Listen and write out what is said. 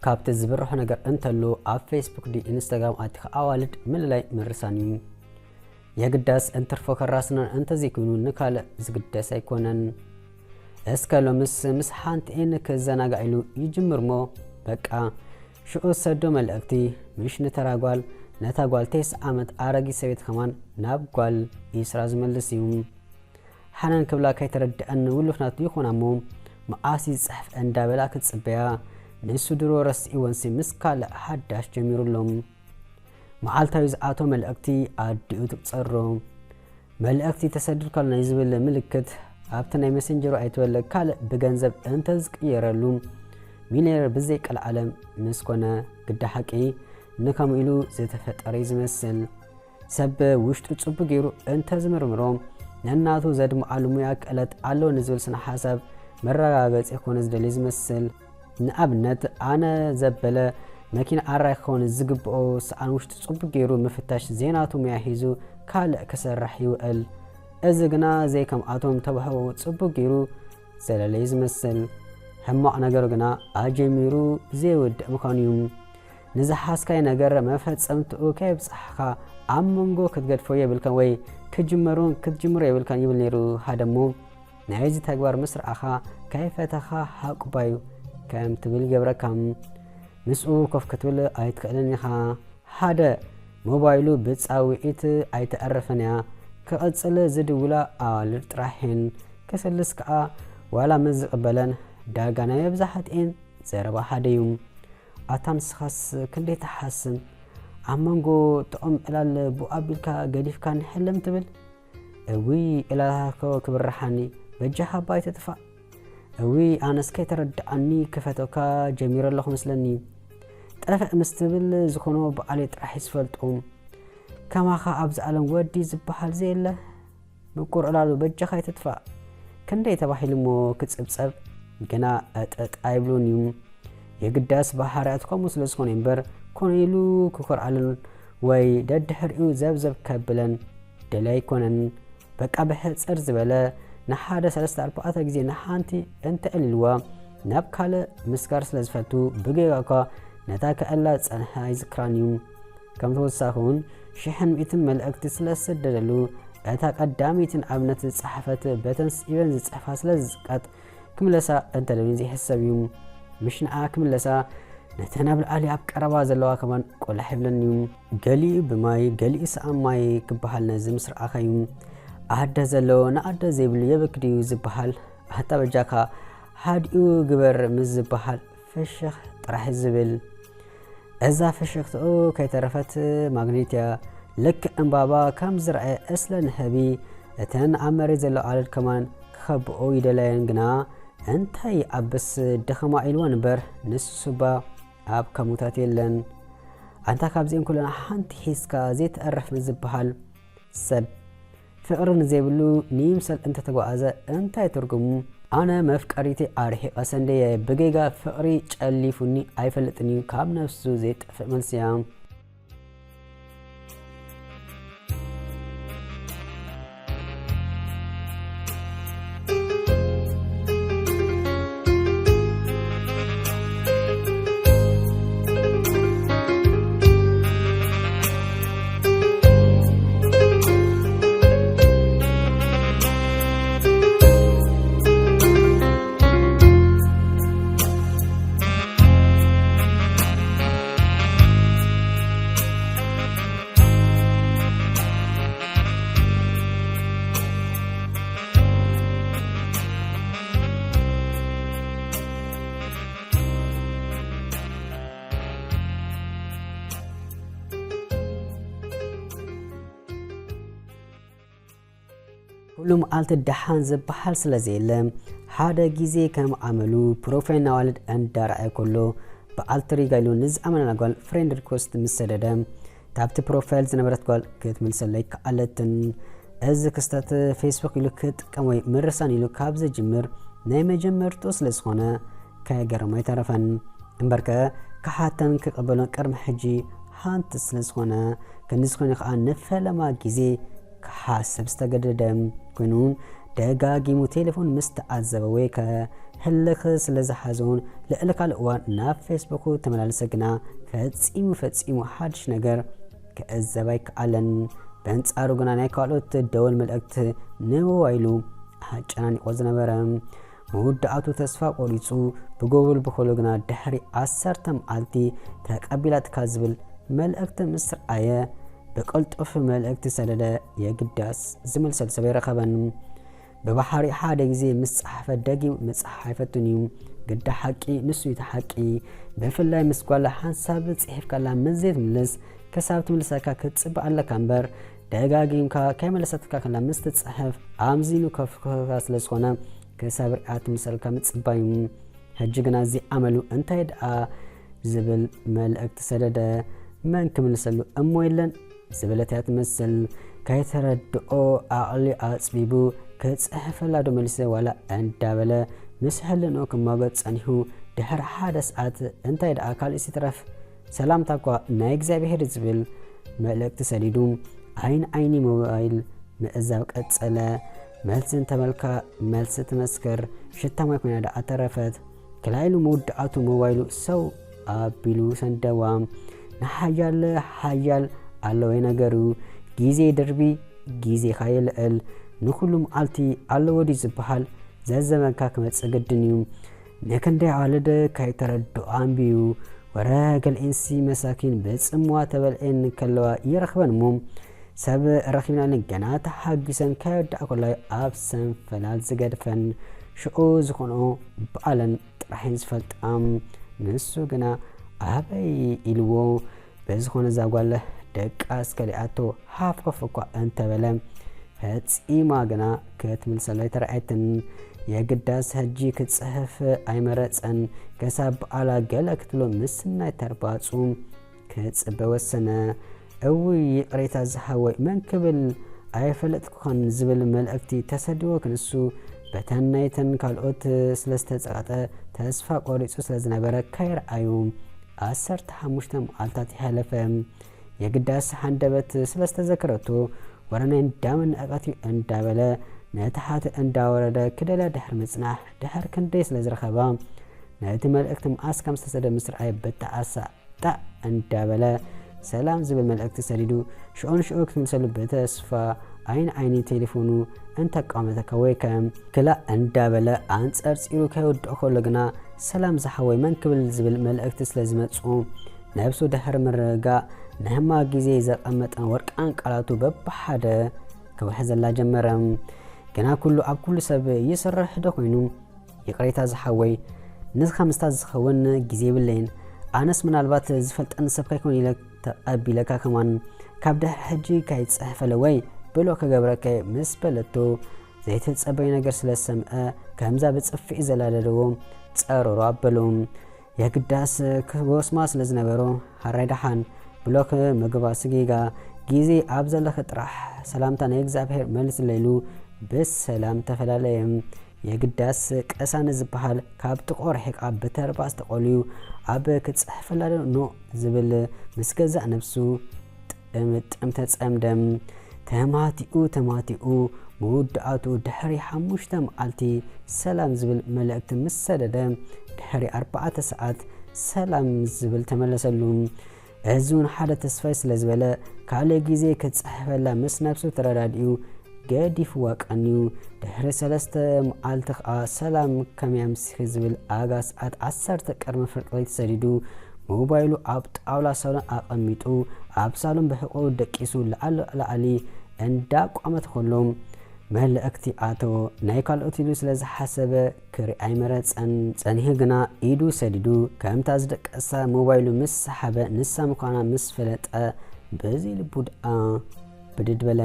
ካብቲ ዝብርሖ ነገር እንተሎ ኣብ ፌስቡክ ድዩ ኢንስታግራም ኣቲኻ ኣዋልድ ምልላይ ምርሳን እዩ። የግዳስ እንትርፎ ከራስናን እንተዘይኮይኑ ንካልእ ዝግደስ ኣይኮነን። እስከ ሎምስ ምስ ሓንቲ ኤን ክዘናጋዕ ኢሉ ይጅምር እሞ በቃ ሽዑ ሰዶ መልእክቲ ምሽ ንተራ ጓል ነታ ጓል ቴስ ዓመት ኣረጊት ሰበይቲ ከማን ናብ ጓል ኢስራ ዝመልስ እዩ። ሓናን ክብላ ከይተረድአን ውሉፍ ናቱ ይኾና እሞ መዓስ ይጽሕፍ እንዳበላ ክትጽበያ ንሱ ድሮ ረስኢወንሲ ምስ ካልእ ሓዳሽ ጀሚሩሎም። መዓልታዊ ዝኣቶ መልእክቲ ኣዲኡ ትቁጸሮ። መልእክቲ ተሰዲድካልና እዩ ዝብል ምልክት ኣብቲ ናይ መሰንጀሩ ኣይትበለ ካልእ ብገንዘብ እንተዝቅየረሉ ሚልዮነር ብዘይቀልዓለም ምስ ኮነ ግዳ ሓቂ ንከምኡ ኢሉ ዝተፈጠረ እዩ ዝመስል። ሰብ ውሽጡ ጽቡቅ ገይሩ እንተዝምርምሮ ነናቱ ዘድምዓሉ ሙያ ክእለት ኣለዎ ንዝብል ስነ ሓሳብ መረጋገጺ ክኾነ ዝደሊ ዝመስል። ንኣብነት ኣነ ዘበለ መኪና ኣራይ ክኸውን ዝግብኦ ሰኣን ውሽጡ ጽቡቅ ገይሩ ምፍታሽ ዘይናቱ ሙያ ሒዙ ካልእ ክሰርሕ ይውዕል። እዚ ግና ዘይከምኣቶም ተባህቦ ጽቡቅ ገይሩ ዘለለዩ ዝመስል። ሕማቕ ነገሩ ግና ኣጀሚሩ ዘይውድእ ምዃኑ እዩ። ንዝሓዝካይ ነገር መፈጸምትኡ ከየብጻሕኻ ኣብ መንጎ ክትገድፎ የብልካን ወይ ክጅመሩን ክትጅምሮ የብልካን ይብል ነይሩ ሓደ እሞ ናይዚ ተግባር ምስ ረኣኻ ከይፈተኻ ሃቁባዩ ከም ትብል ይገብረካ። ምስኡ ኮፍ ክትብል ኣይትኽእልን ኢኻ። ሓደ ሞባይሉ ብጻውዒት ኣይተዕርፍን እያ። ክቕጽል ዝድውላ ኣዋልድ ጥራሕ እየን። ክስልስ ከኣ ዋላ ምስ ዝቕበለን ዳርጋ ናይ መብዛሕትኤን ዘረባ ሓደ እዩ። ኣታ ንስኻስ ክንደይ ትሓስም? ኣብ መንጎ ጥዑም ዕላል ብኡ ኣቢልካ ገዲፍካኒ ሕልም ትብል? እውይ ዕላልካኮ ክብርሓኒ በጃኻ እባ ኣይትጥፋእ። እውይ ኣነስ ከይተረድኣኒ ክፈተካ ጀሚረ ኣለኹ መስለኒ። ጠፍእ ምስ ትብል ዝኾኖ በዓለይ ጥራሕ እዩ ዝፈልጦ። ከማኻ ኣብዚ ዓለም ወዲ ዝበሃል ዘየለ። ምቁር ዕላሉ በጃኻ ኣይትጥፋእ። ክንደይ ተባሂሉ እሞ ክጽብጸብ ግና ዕጥጥ ኣይብሉን እዩ። የግዳስ ባህርያት ከምኡ ስለ ዝኾነ እምበር ኮነ ኢሉ ክኮርዓሉን ወይ ደድሕሪኡ ዘብዘብ ከብለን ደልዩ ኣይኮነን። በቃ ብሕጽር ዝበለ ንሓደ ሰለስተ ኣርባዕተ ግዜ ንሓንቲ እንተዕሊልዋ ናብ ካልእ ምስጋር ስለ ዝፈቱ ብጌጋ እኳ ነታ ክዕላ ዝጸንሐ ኣይዝክራን እዩ። ከም ተወሳኺ እውን ሽሕን ሚእትን መልእኽቲ ስለ ዝሰደደሉ እታ ቀዳመይቲ ንኣብነት ዝጸሓፈት በተን ስኢበን ዝጽሕፋ ስለ ዝጽቀጥ ክምለሳ እንተለኒ ዘይሕሰብ እዩ። ምሽ ንዓ ክምለሳ ነተን ኣብ ላዕሊ ኣብ ቀረባ ዘለዋ ከማን ቆላሕ ይብለኒ እዩ። ገሊኡ ብማይ ገሊኡ ሰኣን ማይ ክበሃል ነዚ ምስ ረኣኻዩ። ኣደ ዘለዎ ንኣደ ዘይብሉ የበኪ ድዩ ዝበሃል? ኣታ በጃካ ሃዲኡ ግበር ምስ ዝበሃል ፍሽኽ ጥራሕ ዝብል። እዛ ፍሽኽትኡ ከይተረፈት ማግኔት እያ። ልክዕ ዕምባባ ከም ዝረኣየ እስለ ንህቢ እተን ኣብ መሬት ዘለዋ ኣዋልድ ከማን ክኸብኦ ይደለየን ግና እንታይ ኣብስ ደኸማ ኢልወን እምበር ንሱባ ኣብ ከሙታት የለን። ኣንታ ካብዚኤን ኩለን ሓንቲ ሒዝካ ዘይትዕረፍ ምስ ዝበሃል ሰብ ፍቕሪ ንዘይብሉ ንይምሰል እንተተጓዓዘ እንታይ ትርጉሙ? ኣነ መፍቀሪተይ ኣርሒቐ ሰንደየ ብጌጋ ፍቕሪ ጨሊፉኒ ኣይፈልጥን እዩ ካብ ነፍሱ ዘይጠፍእ መልሲ እያ። ኩሉ መዓልቲ ደሓን ዝበሃል ስለ ዘየለ ሓደ ግዜ ከም ዓመሉ ፕሮፋይል ናዋልድ እንዳረኣየ ከሎ በዓልቲ ሪጋ ኢሉ ንዝኣመነላ ጓል ፍሬንድ ሪኮስት ምስ ሰደደ ካብቲ ፕሮፋይል ዝነበረት ጓል ክትምልሰለይ ከኣለትን። እዚ ክስተት ፌስቡክ ኢሉ ክጥቀም ወይ ምርሳን ኢሉ ካብ ዝጅምር ናይ መጀመርትኡ ስለ ዝኾነ ከገርም ኣይተረፈን። እምበርከ ክሓተን ክቕበሎን ቅድሚ ሕጂ ሓንቲ ስለ ዝኾነ ክንዲ ዝኾነ ከዓ ንፈለማ ግዜ ክሓስብ ዝተገደደ ኮይኑ ደጋጊሙ ቴሌፎን ምስ ተዓዘበ ወይ ከ ህልኽ ስለ ዝሓዞን ልዕሊ ካልእ እዋን ናብ ፌስቡክ ተመላለሰ፣ ግና ፈጺሙ ፈጺሙ ሓድሽ ነገር ክዕዘብ ኣይከኣለን። በንጻሩ ግና ናይ ካልኦት ደወል መልእክት ንሞባይሉ ኣጨናኒቆ ዝነበረ። መወዳእቱ ተስፋ ቆሪጹ ብጎብል ብኮሎ ግና ድሕሪ ዓሰርተ መዓልቲ ተቐቢላትካ ዝብል መልእክቲ ምስ ረኣየ ብቅልጡፍ መልእክቲ ሰደደ። የግዳስ ዝምልሰል ሰብ ኣይረኸበን። ብባህሪ ሓደ ግዜ ምስ ጸሓፈ ደጊም ምጽሓፍ ኣይፈቱን እዩ። ግዳ ሓቂ ንሱ እዩ እቲ ሓቂ። ብፍላይ ምስ ጓላ ሓንሳብ ጽሒፍካላ ምስ ዘይትምልስ ክሳብ ትምልሰካ ክትጽበ ኣለካ እምበር ደጋጊምካ ከይመለሰትካ ከላ ምስ ትጽሕፍ ኣምዚኑ ከፍክካ ስለ ዝኾነ ክሳብ ርኣ ትምልሰልካ ምጽባይ እዩ። ሕጂ ግና እዚ ኣመሉ እንታይ ደኣ ዝብል መልእክቲ ሰደደ። መን ክምልሰሉ እሞ የለን ዝበለት እያ ትመስል። ከይተረድኦ ኣቕሊ ኣጽቢቡ ክጽሕፈላ ዶ መሊሰ ዋላ እንዳበለ ምስ ሕልንኡ ክማጎት ጸኒሑ። ድሕሪ ሓደ ሰዓት እንታይ ደኣ ካልእስ ይትረፍ ሰላምታ እኳ ናይ እግዚኣብሔር ዝብል መልእክቲ ሰዲዱ ኣይን ዓይኒ ሞባይል ምእዛብ ቀጸለ። መልሲ እንተበልካ መልሲ ትመስክር ሽታ ማይ ኮይና ደኣ ተረፈት። ክላይሉ መወዳእቱ ሞባይሉ ሰው ኣቢሉ ሰንደዋ። ንሓያል ሓያል ኣለወይ ነገሩ። ግዜ ድርቢ ግዜኻ የልዕል። ንኹሉ መዓልቲ ኣለዎ ድዩ ዝበሃል? ዘዘመንካ ክመጽእ ግድን እዩ። ንክንደይ ኣዋልድ ከይተረድኦ ኣንብዩ። ወረ ገልኤንሲ መሳኪን ብጽምዋ ተበልዔን ከለዋ ይረኽበን እሞ ሰብ ረኺብናለን ገና ተሓጒሰን ከይወዳእኩላይ ኣብ ሰንፈላል ዝገድፈን ሽዑ ዝኾንኦ በዓለን ጥራሕን ዝፈልጣ። ንሱ ግና ኣበይ ኢልዎ። ብዝኾነ እዛ ጓል ደቃስ ከሊኣቶ ሃፍኮፍ እኳ እንተበለ ፈጺማ ግና ክትምልሰሉ ኣይተራእየትን። የግዳስ ሕጂ ክጽሕፍ ኣይመረጸን። ከሳብ በዓላ ገለ ክትብሎ ምስናይ ተርባጹ ክጽበ ወሰነ። እውይ ይቕሬታ ዝሓወይ መን ክብል ኣይፈለጥኩኻን ዝብል መልእክቲ ተሰዲዎ ክንሱ በተን ናይተን ካልኦት ስለ ዝተጸቐጠ ተስፋ ቆሪጹ ስለ ዝነበረ ከይረኣዩ ዓሰርተ ሓሙሽተ መዓልታት ይሓለፈ። የግዳስ ሃንደበት ስለ ዝተዘከረቶ ወረ ናይ እንዳመነቐት እዩ እንዳበለ ነቲ ሓተ እንዳወረደ ክደልያ ድሕሪ ምጽናሕ ድሕር ክንደይ ስለ ዝረኸባ ነቲ መልእክቲ መዓስ ከም ዝተሰደ ምስ ረኣየ በጣዓሳ ጣዕ እንዳበለ ሰላም ዝብል መልእክቲ ሰዲዱ ሽዑ ንሽዑ ክትምልሰሉ ብተስፋ ዓይን ዓይኒ ቴሌፎኑ እንተቃመተካ ወይ ከ ክላእ እንዳበለ ኣንጸርጺሩ ከይወድኦ ከሎ ግና ሰላም ዝሓወይ መን ክብል ዝብል መልእክቲ ስለ ዝመጽኡ ነብሱ ድሕሪ ምርግጋእ ንህማ ግዜ ዘቐመጠን ወርቃን ቃላቱ በብሓደ ክውሕዘላ ጀመረ። ግና ኩሉ ኣብ ኩሉ ሰብ ይሰርሕ ዶ ኮይኑ? ይቕሬታ ዝሓወይ ንስኻ ምስታ ዝኸውን ግዜ የብለይን። ኣነስ ምናልባት ዝፈልጠኒ ሰብ ከይኮን ኢለ ተቐቢለካ ከማን ካብ ድሕሪ ሕጂ ከይትጽሕፈለ ወይ ብሎ ክገብረከ ምስ በለቶ ዘይተጸበዩ ነገር ስለ ዝሰምዐ ከምዛ ብጽፍዒ ዘላለደዎ ጸረሮ ኣበሎ። የግዳስ ክወስማ ስለ ዝነበሮ ሃራይ ደሓን ብሎክ ምግባ ስጊጋ ግዜ ኣብ ዘለኸ ጥራሕ ሰላምታ ናይ እግዚኣብሔር መልስለይ ኢሉ ብሰላም ተፈላለየ። የግዳስ ቀሳኒ ዝበሃል ካብቲ ቆርሒቃ ብተርባስ ተቆልዩ ኣብ ክጽሕፈላ ዶ ኖእ ዝብል ምስ ገዛእ ነብሱ ጥምጥም ተጸምደ። ተማቲኡ ተማቲኡ መወዳእትኡ ድሕሪ ሓሙሽተ መዓልቲ ሰላም ዝብል መልእክቲ ምስ ሰደደ ድሕሪ ኣርባዕተ ሰዓት ሰላም ዝብል ተመለሰሉ። እዚ እውን ሓደ ተስፋይ ስለ ዝበለ ካልእ ግዜ ክጽሕፈላ ምስ ነብሱ ተረዳዲኡ ገዲፍዋ ቀንዩ። ድሕሪ ሰለስተ መዓልቲ ከኣ ሰላም ከመይ ኣምሲኺ ዝብል ኣጋ ሰዓት ዓሰርተ ቅድሚ ፍርቂ ለይቲ ሰዲዱ ሞባይሉ ኣብ ጣውላ ሳሎን ኣቐሚጡ ኣብ ሳሎን ብሕቆ ደቂሱ ላዕሊ ላዕሊ እንዳቋመተ ከሎ መልእክቲ ኣተዎ። ናይ ካልኦት ኢሉ ስለ ዝሓሰበ ክርኢ ኣይመረጸን። ጸኒሑ ግና ኢዱ ሰዲዱ ከምታ ዝደቀሳ ሞባይሉ ምስ ሰሓበ ንሳ ምዃና ምስ ፈለጠ በዚ ልቡ ደኣ ብድድ በለ።